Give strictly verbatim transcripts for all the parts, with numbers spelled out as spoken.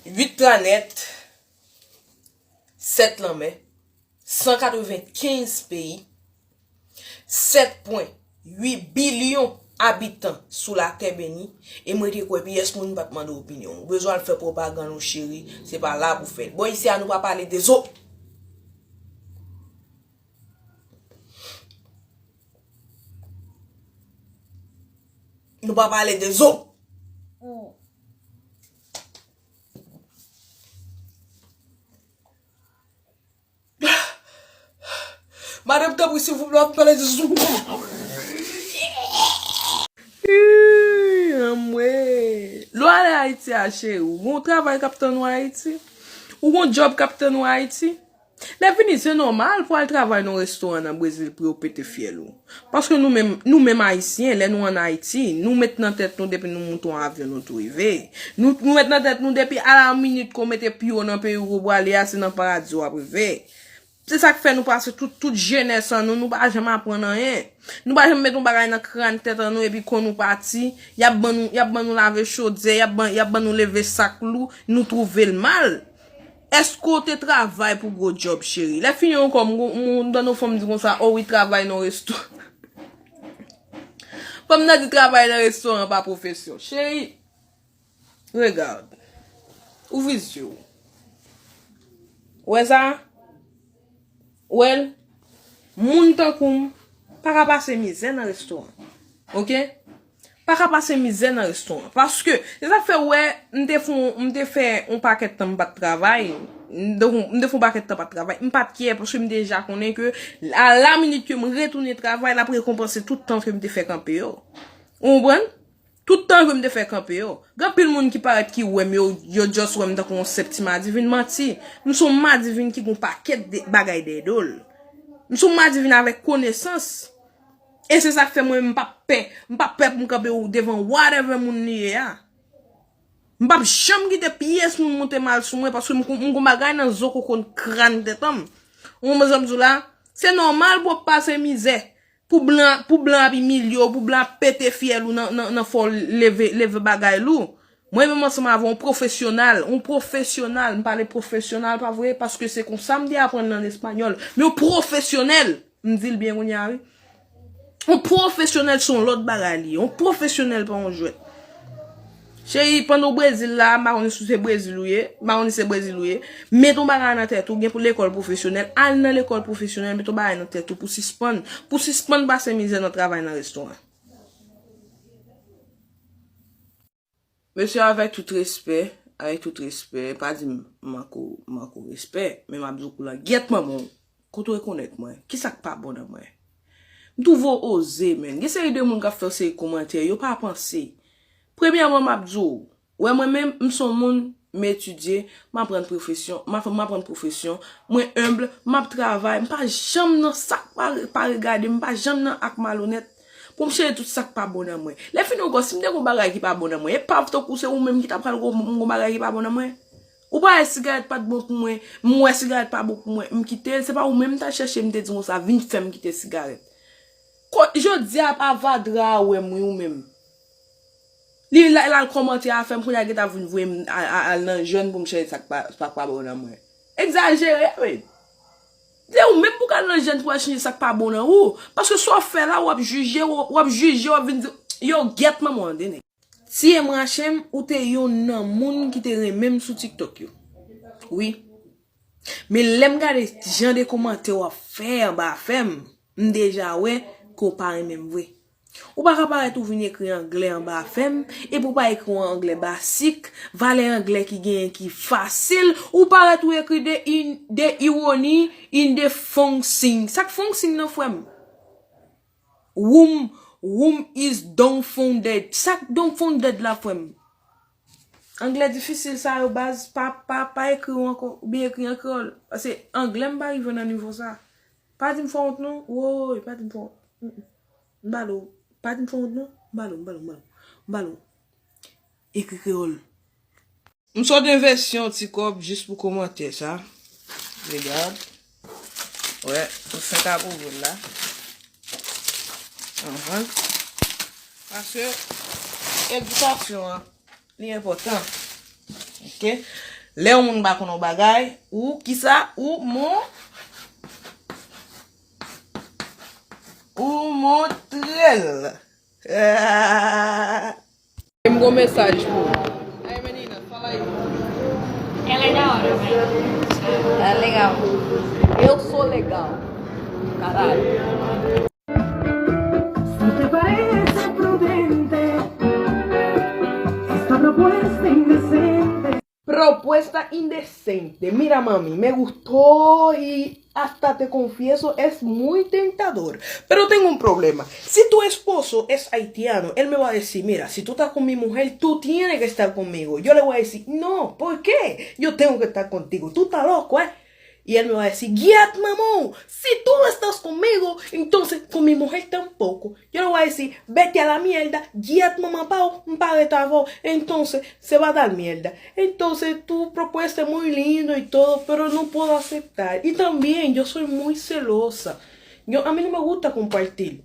Uit planèt, sèt lanmè, san katrevenkenz peyi, sèt pwen uit bilyon abitan sou latè beni, e mwen te kwè pyès moun pa t mande opinyon. Ou bezwen al fè pwopagann ou, cheri, se pa la pou fè l. Bò isi a, nou pa pale de zo. Nou pa pale de zo. Madanm, tanpri, silvouplè, w ap pale de zo. Ih, anmwe. Lè w ale Ayiti a, cheri, ou gon travay k ap tann ou Ayiti? Ou gon djòb k ap tann ou Ayiti? Lè fini, se nòmal pou al travay nan restoran nan Brezil pou yo pete fyèl ou. Paske nou menm, nou menm Ayisyen, lè nou ann Ayiti, nou met nan tèt nou depi nou moute yon avyon, nou tou rive. Nou, nou met nan tèt nou depi alaminit ke w mete pye w nan peyi w ke w prale a, se nan paradi w ap rive. Se sa k fè nou pase tout, tout jenès an nou, nou pa janm aprann anyen. Nou pa janm met yon bagay nan kràn tèt an nou epi kon nou pati, y ap ban nou, y ap ban nou lave chodyè, y ap ban, y ap ban nou leve sak lou, nou twouve l mal. Èske w te travay pou gwo djòb, cheri? Lè fini ankò, m, m, m tande yon fanm di konsa, o wi, travay nan restoran. Fanm nan di travay nan restoran pa pwofesyon. Cheri, regarde. Ouvri zye w. Ou wè sa? Ou wè l? Moun tankou m pa ka pase mizè nan restoran. Oke? Pa ka pase mizè nan restoran. Paske, se sa k fè w wè, m te fè, m te fè yon pakèt tan m pa t travay. M te, m te fè yon pakèt tan pa t travay. M pa t kyè, paske m deja konnen ke a la minit ke m retounen travay, l ap rekonpanse tout tan ke m te fè kanpe yo. Ou konprann? Tout tan ke m te fè kanpe yo. Gen anpil moun ki parèt ki wè m, yo, yo just wè m tankou yon senp ti madivin, manti. M se yon madivin ki gen yon pakèt de bagay dèyè do l. M se yon madivin avèk konesans. E se sa k fè mwen, m p ap pè. M p ap pè pou m kanpe devan whatever moun li ye a. M p ap janm kite pyès moun monte mal sou mwen, paske m, m gon bagay nan zo koko kràn tèt an m. Ou konprann sa m di w la? Se nòmal pou w ap pase mizè. Pou blan, pou blan ap imilye w, pou blan ap pete fyèl ou nan, nan, nan fè w leve, leve bagay lou. Mwen menm ansanm avè w, yon pwofesyonal, yon pwofesyonal, m pale pwofesyonal, pa vre, paske se konsa m te aprann nan espanyòl. Men yon pwofesyonèl, m di l byen kounye a, wi. Yon pwofesyonèl se yon lòt bagay li ye. Yon pwofesyonèl pa yon jwèt. Cheri, pandan w Brezil la, m pa konnen si se Brezil ou ye, m pa konnen si se Brezil ou ye, met yon bagay nan tèt ou, gen pou lekòl pwofesyonèl, al nan lekòl pwofesyonèl, met yon bagay nan tèt ou pou sispann, pou sispann pase mizè nan travay nan restoran. Mesye, avèk tout respè, avèk tout respè, pa di m manke w, manke w respè, men m ap di w kou langyèt manman w, kote w rekonèt mwen, kisa k pa bon nan mwen? M twouve w oze, menn. Gen seri de moun k ap fè w seri kòmantè, yo pa panse. Premyèman, m ap di w, wè mwen menm, m se yon moun, m etidye, m aprann pwofesyon, m ap, m aprann pwofesyon, mwen enb, m ap travay, m pa janm nan sa k pa, pa regade m, m pa janm nan ak malonèt. Pou m chanje tout sa k pa bon nan mwen. Lè fini ankò, si m te gon bagay ki pa bon nan mwen, e pa tankou se ou menm ki ta pral gon, gon bagay ki pa bon nan mwen. Ou pa wè sigarèt pa t bon pou mwen, m wè sigarèt pa bon pou mwen, m kite l, se pa ou menm m t al chèche, m te di konsa, vin fè m kite sigarèt. Ko-, jodi a, avadra a wè m wi, ou menm. Li la, l al kòmante afè m, kounye a gentan vin voye m a, a, al nan jèn pou m chèche sa k pa, sa k pa bon nan mwen. Egzajere, wi. Se ou menm pou w al nan jèn pou w al chanje sa k pa bon nan ou. Paske sa w fè la, w ap jije, w, w ap jije, w ap vin di, yo gyèt manman w, de nèg. Tiye m rache m, ou te yonn nan moun ki te renmen m sou TikTok yo. Wi. Men lè m gade jan de kòmantè w ap fè anba afè m, m deja wè ke w pa renmen m vre. Ou pa ka parèt ou vin ekri anglè anba afè m, epi w pa ekri yon anglè basik, valè anglè ki genyen ki fasil, ou parèt ou ekri de in-, de ironi, in de fong sing. Sa k fong sing nan, frè m? Room, room is dumbfounded. Sa k dumbfounded la, frè m? Anglè difisil sa yo, baz, pa, pa, pa ekri w ankò, oubyen ekri an kreyòl. Paske anglè m pa rive nan nivo sa. Pa di m fè wont non. Woy, pa di m fè wont. Mm, mm. M ba l ou. Pa di m fè wont non. M ba l ou, m ba l ou, m ba l ou. M ba l ou. Ekri kreyòl. M sot envesti yon ti kòb jis pou kòmantè sa. Regard. Wè, m fenk ap ouvri l la. Anhan. Paske edikasyon an, li enpòtan. Oke? Lè yon moun pa konn yon bagay, ou kisa? Ou mon-, ou montre l. M gon mesaj pou ou. Hey, menina, fala aí. Ela é da hora, mãe. Tá legal. Eu sou legal. Caralho. Si te parece prudente esta propuesta indecente. Propuesta indecente. Mira, mami, me gustó y hasta te confieso, es muy tentador. Pero tengo un problema. Si tu esposo es haitiano, él me va a decir, "Mira, si tú estás con mi mujer, tú tienes que estar conmigo." Yo le voy a decir, "No, ¿por qué? Yo tengo que estar contigo. Tú estás loco, ¿eh?" Y él me va a decir, "Gyèt manman w, si tú no estás conmigo, entonces con mi mujer tampoco." Yo le voy a decir, "Vete a la mierda, gyèt manman pa w, m pa ret avè w." Entonces, se va a dar mierda. Entonces, tu propuesta muy lindo y todo, pero no puedo aceptar. Y también yo soy muy celosa. Yo, a mí no me gusta compartir.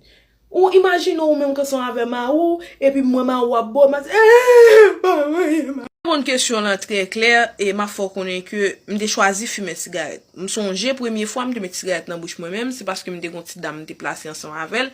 Ou imajine ou menm k ansanm avè mari w, epi mwen mari w ap bo, m ap di, "Eh, pa mwen, mari." Reponn kesyon lan trè klè, e m ap fè w konnen ke m te chwazi fimen sigarèt. M sonje premye fwa m te met sigarèt nan bouch mwen menm, se paske m te gon ti dam m te plase ansanm avè l,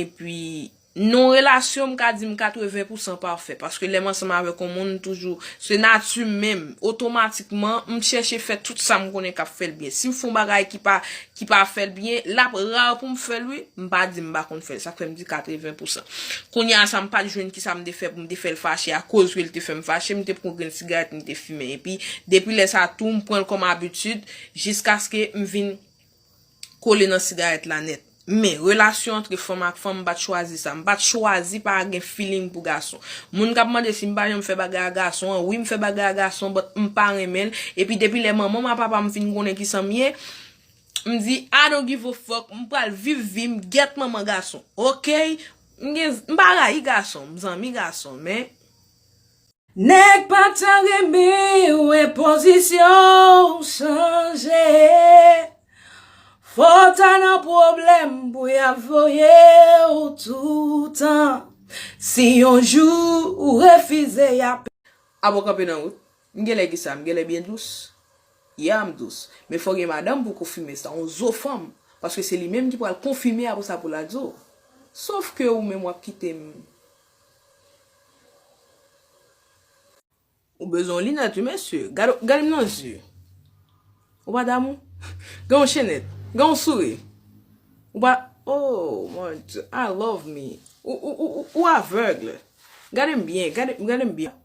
epi nan relasyon m ka di m katreven pousan pafè, paske lè m ansanm avèk yon moun, m toujou, se nati m menm, otomatikman, m chèche fè tout sa m konnen k ap fè l byen. Si m fè yon bagay ki pa ki pa fè l byen, l ap ra pou m fè l, wi. M pa di m pa konn fè l, sa k fè m di katreven pousan. Kounye a sa, m pa t jwenn kisa m te fè pou m te fè l fache, akoz ke l te fè m fache, m te pran grenn sigarèt, m te fimen. Epi, depi lè sa tou, m pran l kòm abitid, jiskaske m vin kole nan sigarèt la nèt. Men, relasyon antre fanm ak fanm, m pa t chwazi sa. M pa t chwazi pa gen feeling pou gason. Moun k ap mande si m pa janm fè bagay a gason an, wi, m fè bagay a gason, but m pa renmen l. Epi depi lè manman m ak papa m fin konnen kisa m ye, m di, "I don't give a fuck, m pral viv vi m, gyèt manman gason." Ok? M gen, m pa rayi gason, m zanmi gason, men nèg pa ta renmen w, e pozisyon w chanje. Fò w ta nan pwoblèm pou y ap voye w toutan. Si yon jou ou refize, y ap. Ap w kanpe nan wout. M genlè ki sa, m genlè byen dous. Ya, m dous. Men fò gen madanm pou konfime sa, yon zo fanm. Paske se li menm ki pral konfime apre sa pou l al di w. Sof ke ou menm w ap kite m. Ou bezwen yon linèt, wi, mesye. Gade, gade m nan zye. Ou pa damou? Gen yon chenèt. Gen yon souri. Ou pa, oh, mon Dieu, I love me. Ou, ou, ou, ou, ou avèg. Gade m byen, gade, gade m byen.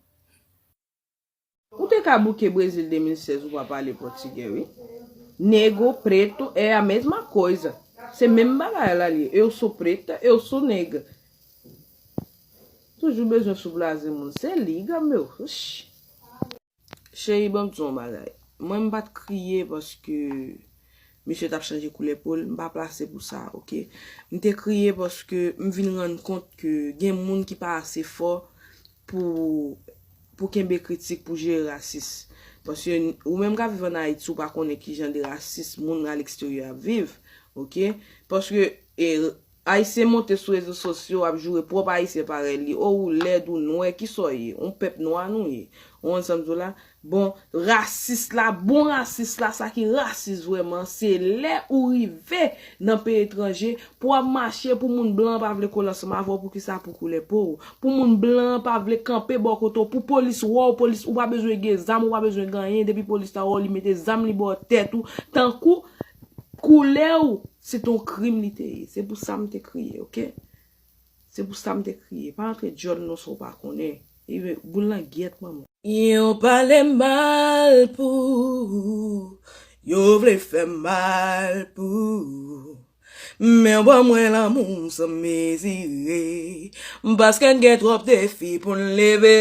Ou te ka bouke Brezil de mil sèz, ou pa pale pòtigè, wi. Negro, preto, é a mesma coisa. Se menm bagay la li ye. Eu sou preta, eu sou negra. Toujou bezwen sou blaze moun. Se li, granm yo. Ch. Cheri, ban m di w yon bagay. Mwen, m pa t kriye paske misye t ap chanje koulè po l. M pa plase pou sa, oke? M te kriye paske m vin rann kont ke gen moun ki pa ase fò pou, pou kenbe kritik, pou jere rasis. Paske ou menm k ap viv ann Ayiti, ou pa konnen ki jan de rasis moun aleksteryè ap viv, oke? Paske, e, Ayisyen monte sou rezo sosyo ap joure pwòp Ayisyen parèy li. O, ou lèd, ou nwè, kisa w ye? On pèp nwa nou ye. Ou konn sa m di w la? Bon, rasis la, bon rasis la, sa ki rasis vrèman, se lè ou rive nan peyi etranje, pou w ap mache, pou moun blan an pa vle kole ansanm avè w, poukisa? Pou koulè po w. Pou moun blan an pa vle kanpe bò kote w, pou polis wè w, polis, ou pa bezwen gen zam, ou pa bezwen gen anyen, depi polis la wè w, li mete zam li bò tèt ou, tankou koulè w, se te yon krim li te ye. Se pou sa m te kriye, oke? Se pou sa m te kriye. Pa antre djòl nan sa w pa konnen. Epi, boul nan gyèt manman w. Yo pale mal pou ou, yo vle fè mal pou ou. Men ban mwen lanmou san mezire, paske n gen twòp defi pou n leve.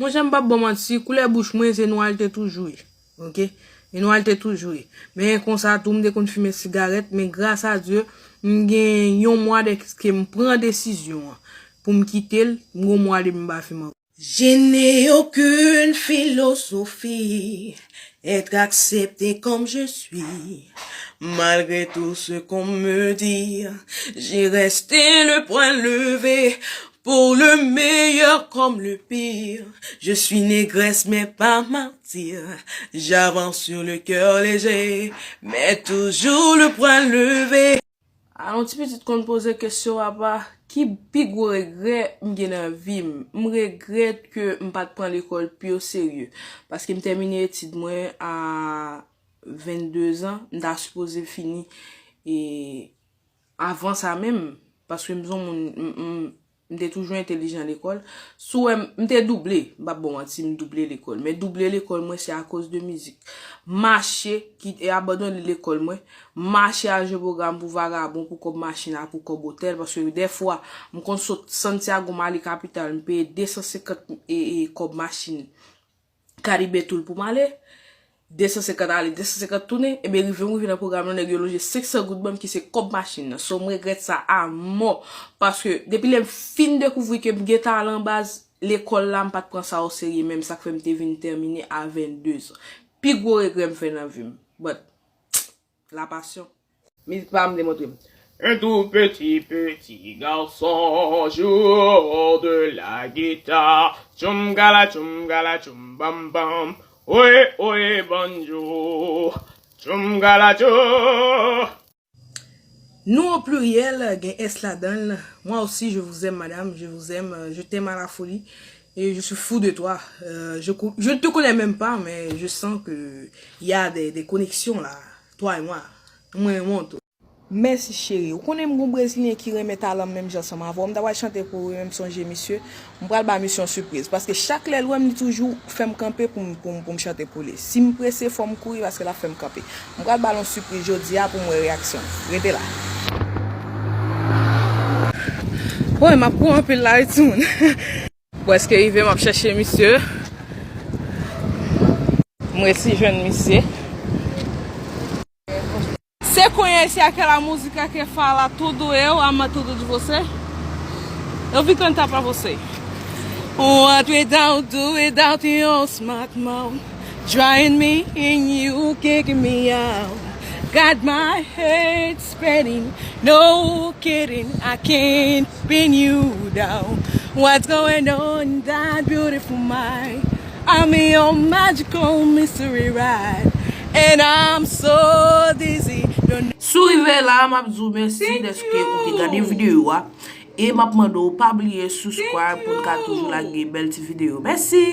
Monchè, m p ap ba w manti, koulè bouch mwen se nwa l te toujou ye. Oke? E nwa l te toujou ye. Men konsa tou, m te konn fimen sigarèt, men gras a Dye, m gen yon mwa deske m pran desizyon an pou m kite l, m gen yon mwa depi m pa fimen ankò. Je n'ai aucune philosophie, être accepté comme je suis. Malgré tout ce qu'on me dit, j'ai resté le poing levé. Pour le meilleur comme le pire, je suis négresse mais pas martyr. J'avance sur le cœur léger, mais toujours le poing levé. Alon, ti pitit konn poze kesyon, apa, ki pi gwo regrè m gen nan vi m? M regrèt ke m pa t pran lekòl pi o serye. Paske m tèmine etid mwen a vennde zan, m ta sipoze fini e avan sa menm, paske m se yon moun, m, m, m te toujou entelijan lekòl. Si w wè m, m te double, m p ap ba w manti, m double lekòl. Men double lekòl mwen, se akoz de mizik. Mache, ki, e abandone lekòl mwen, mache al jwe pwogram pou vagabon, pou kòb machin ak pou kòb otèl, paske dèfwa, m konn sot Santiago, m ale kapital, m peye de san senkant e, e kòb machin. Karibe Toul pou m ale, de san senkant ale, de san senkant tounen, ebyen rive m rive nan pwogram nan, nèg yo lonje senk san goud ban m ki se kòb machin nan. So, m regrèt sa amò, paske depi lè m fin dekouvri ke m gen talan baz, lekòl la, m pa t pran sa o serye menm, sa k fè m te vin tèmine a vennde zan. Pi gwo regrè m fè nan vi m. But, la passion. Mizik pa m demontre m. Un tout petit, petit garçon joue de la guitare. Tchoum gala, tchoum gala, tchoum bam bam. Oye, oye, banjo. Tchoum gala, tchou. Nous au pluriel, gen S ladan l. Moi aussi, je vous aime, madame, je vous aime, euh, je t'aime à la folie. Et je suis fou de toi. Euh, je, cou- je ne te connais même pas, mais je sens que il y a des, des connexions là. Toi et moi. Mwen, mwen, tou. Mèsi, cheri. Ou konnen m gon brezilyen ki renmen talan m menm jan ansanm avè w. M ta pral chante pou ou, men m sonje misye. M pral ba misye yon sipriz. Paske chak lè l wè m, li toujou fè m kanpe pou m, pou m, pou m chante pou li. Si m prese, fò m kouri paske l ap fè m kanpe. M pral ba l yon sipriz jodi a pou m wè reyaksyon l. Rete la. Woy, m ap kouri anpil la, wi, timoun. Prèske rive, m ap chèche misye. M resi jwenn misye. Se conhece aquela música que fala tudo eu amo tudo de você? Eu vim cantar pra você. What we don't do without your smart mouth. Drawing me in, you kicking me out. Got my head spinning, no kidding, I can't pin you down. What's going on in that beautiful mind? I'm in your magical mystery ride, and I'm so dizzy. Don't Si w rive la, m ap di w mèsi dèske ou te gade videyo a. E m ap mande w pa bliye subscribe pou n ka toujou lage bèl ti videyo. Mèsi!